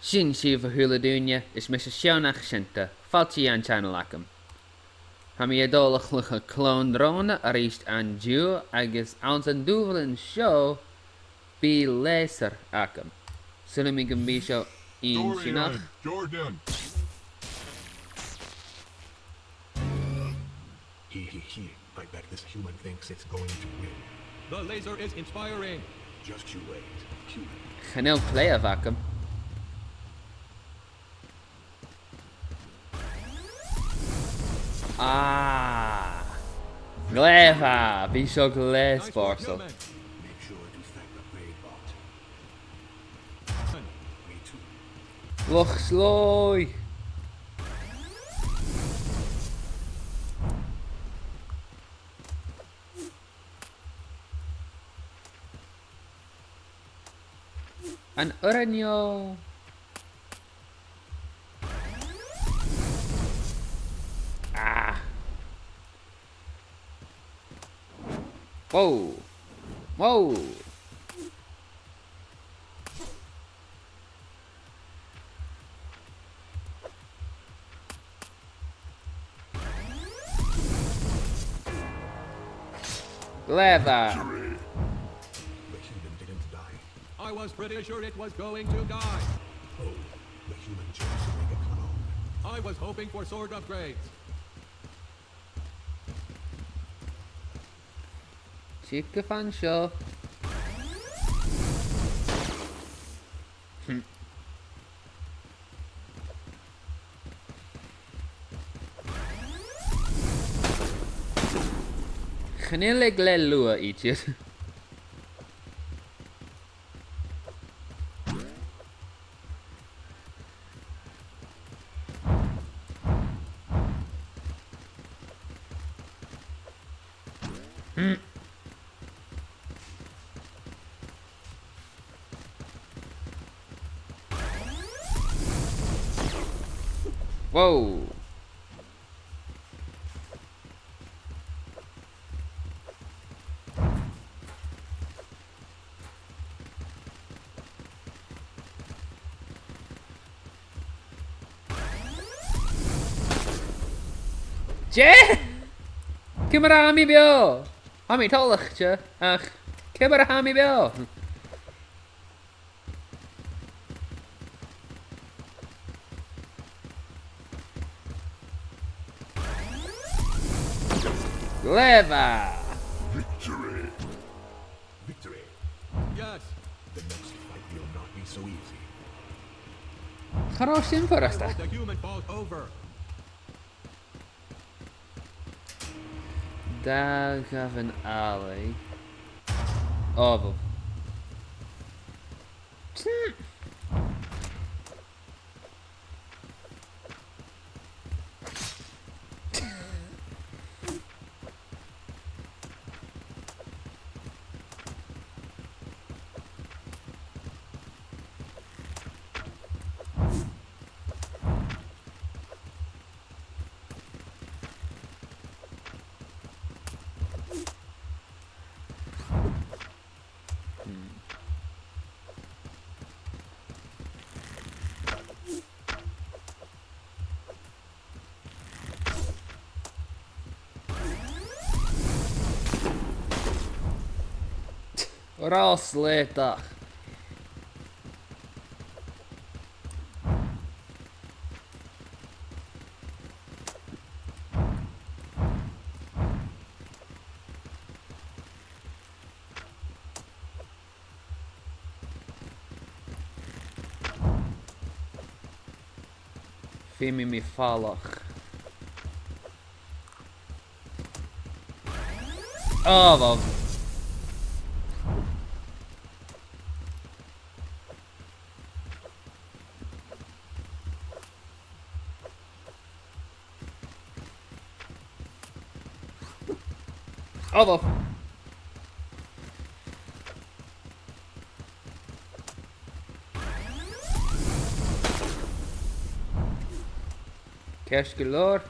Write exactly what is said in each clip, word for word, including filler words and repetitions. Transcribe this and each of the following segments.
Sin sibh, a h-uile duine, is mise Seann Seanta. Fàilte dhan channel agam. Tha mi a' dol a chluich Clònrona a-rithist an-diugh agus anns an dùbhlan seo bidh laser agam. Saoilidh mi gum bi seo inntinneach. Jordan. He, he, he. I bet this human thinks it's going to win. The laser is inspiring. Just you wait. Chan eil claidheamh agam. Ah. Glè mhath. Bidh seo glè spòrsail. Make sure to thank the brave bot. Loch Slòigh. An urrainn dhomh? Ah. Whoa. Whoa. Glè mhath. Victory. The human didn't die. I was pretty sure it was going to die. Oh, the human chose to make a clone. I was hoping for sword upgrades. Sic a' fan seo. Chan eil e glè luath idir. Hmm. Whoa. Dè? Ciamar a tha mi beò? Tha mi toilichte, ach ciamar a tha mi beò? Glè mhath! Victory! Victory! Yes! The next fight will not be so easy. Cha robh sin furasta. I hope the human falls over. Dà ghabhan-allaidh. Ò, bhò. Hmm. Ro shlaodach. Feumaidh mi falach. Ò, bhò. Ò, bhò. Ceart gu leòr.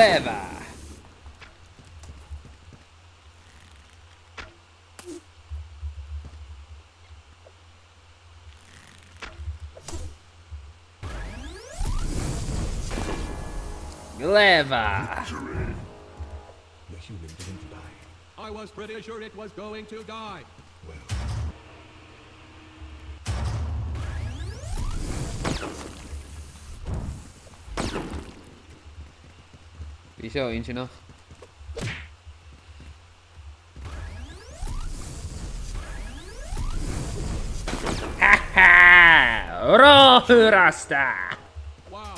Glè mhath. Glè mhath. Victory. The human didn't die. I was pretty sure it was going to die. Well. Bidh seo inntinneach. Ha ha! Ro fhurasta! Wow.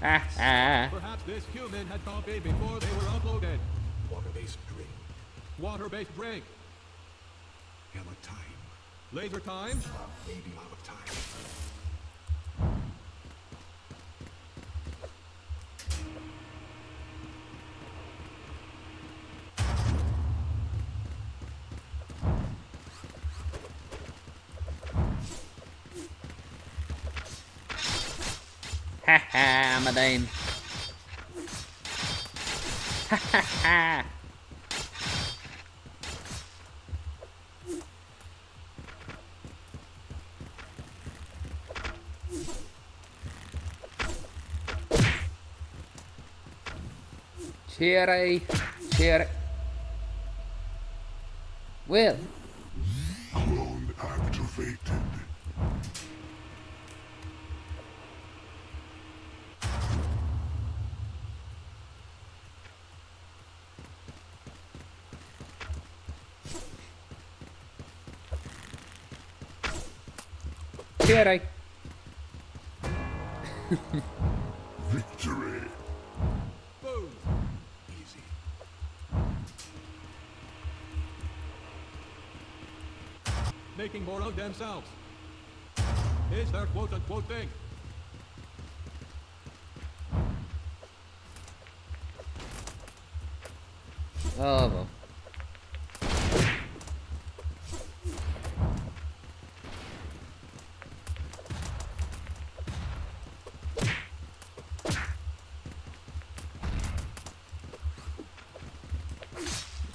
Ha ha! Perhaps this human had coffee before they were uploaded. Water-based drink. Water-based drink. Hammer time. Laser time. Baby mama time. Ha ha, madainn. Ha ha ha. Tìoraidh, tìoraidh. Well. Clone activated. Tìoraidh. Victory. Boom. Easy. Making more of themselves. Is their quote-unquote thing. Oh, well.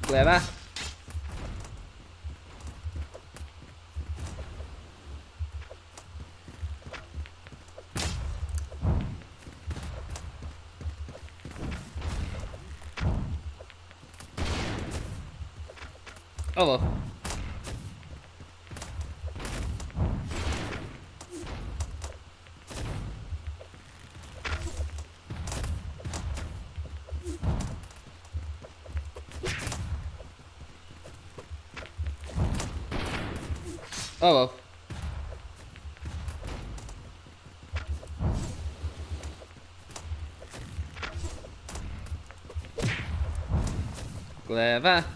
Glè mhath. Oh well. Oh well. Glè mhath.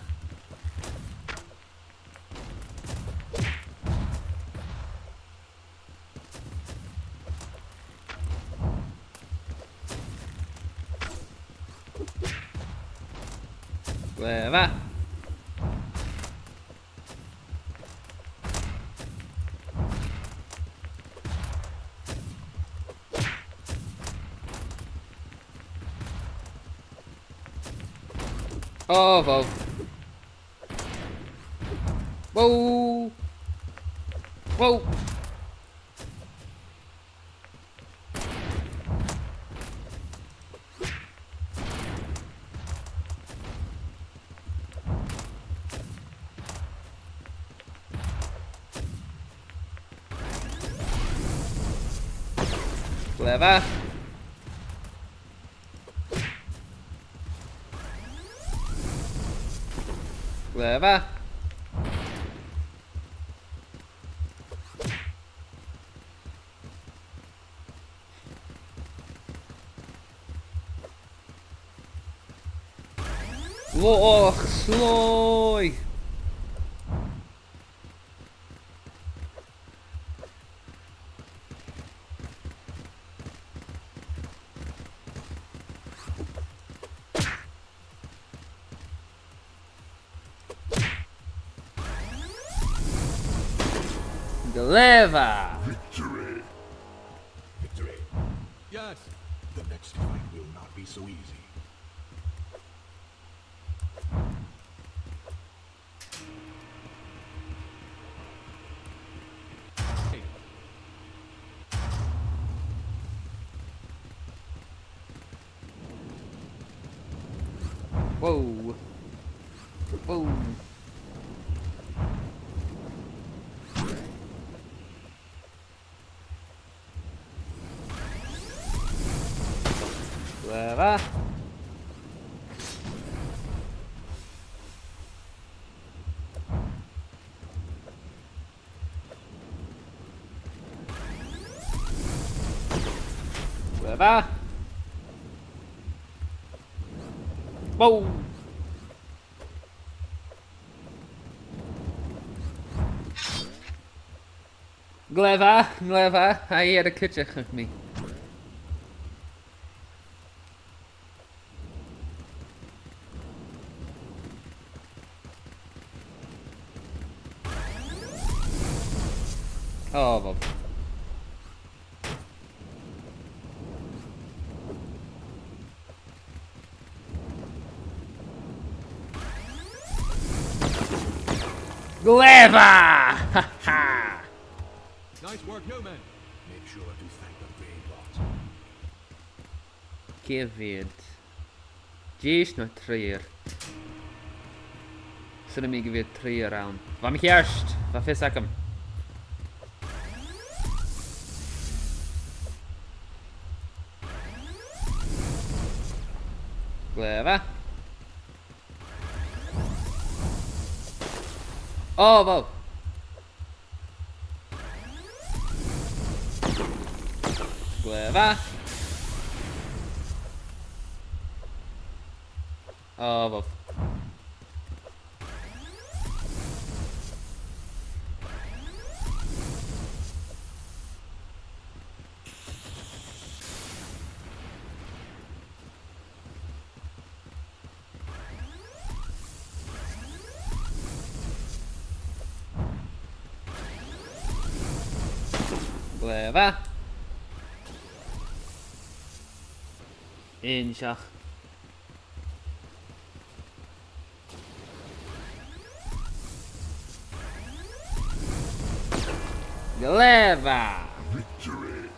Glè mhath. Oh, wow. Wow. Wow. Glè mhath. Glè mhath. Loch Sloy. Glè mhath. Victory. Victory. Yes. The next fight will not be so easy. Wow. Wow. Glè mhath. Glè mhath. Wow. Glè mhath, glè mhath, tha e air a cuideachadh mi. Oh, Bob. Glè mhath! Ha ha! Nice work, human. Make sure to thank the grey bot. Cò mheud? Dithis no trithear? Saoilidh mi gu bheil trithear ann. Bha mi ceart! Bha fios agam. Glè mhath. Oh, wow. Glè mhath. Oh, wow. Glè mhath. Aon seach. Glè mhath. Victory.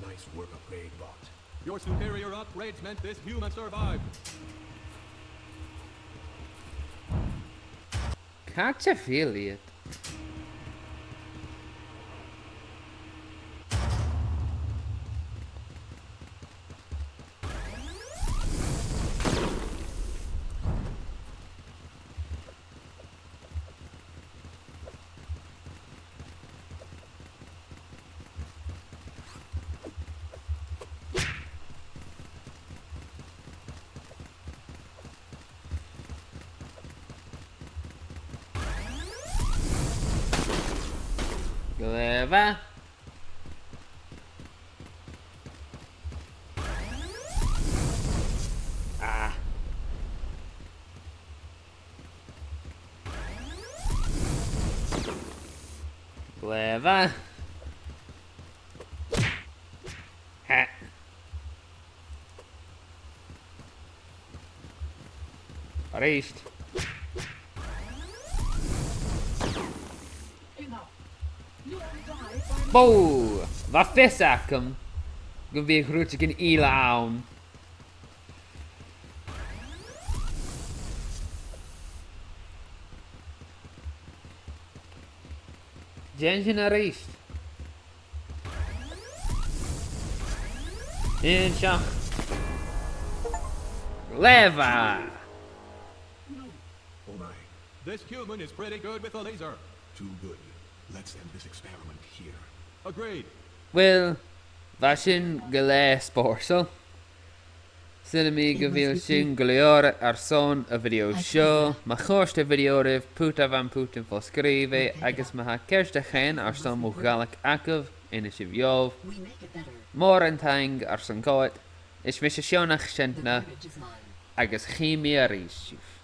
Nice work, upgrade bot. Your superior upgrades meant this human survived. Càit a bheil iad? Glè mhath. Ah. Glè mhath. Ha. A-rithist. Bò! Bha fios agam gum biodh rudeigin eile ann. Dèan sin a-rithist. Aon seach. Glè mhath! Oh my. This human is pretty good with a laser. Too good. Let's end this experiment here. Agreed. Uill, bha sin gu lèir spòrsail. Saoilidh mi gu bheil sin gu leòr airson a' video seo. Ma chòrd a' video ribh, put am putan fo sgrìobhadh, agus ma tha ceist a chionn airson mo Ghàidhlig agaibh, innsibh dhomh. Mòran taing airson coimhead. Is mise Seonach Seanta, agus chì mi a-rithist sibh.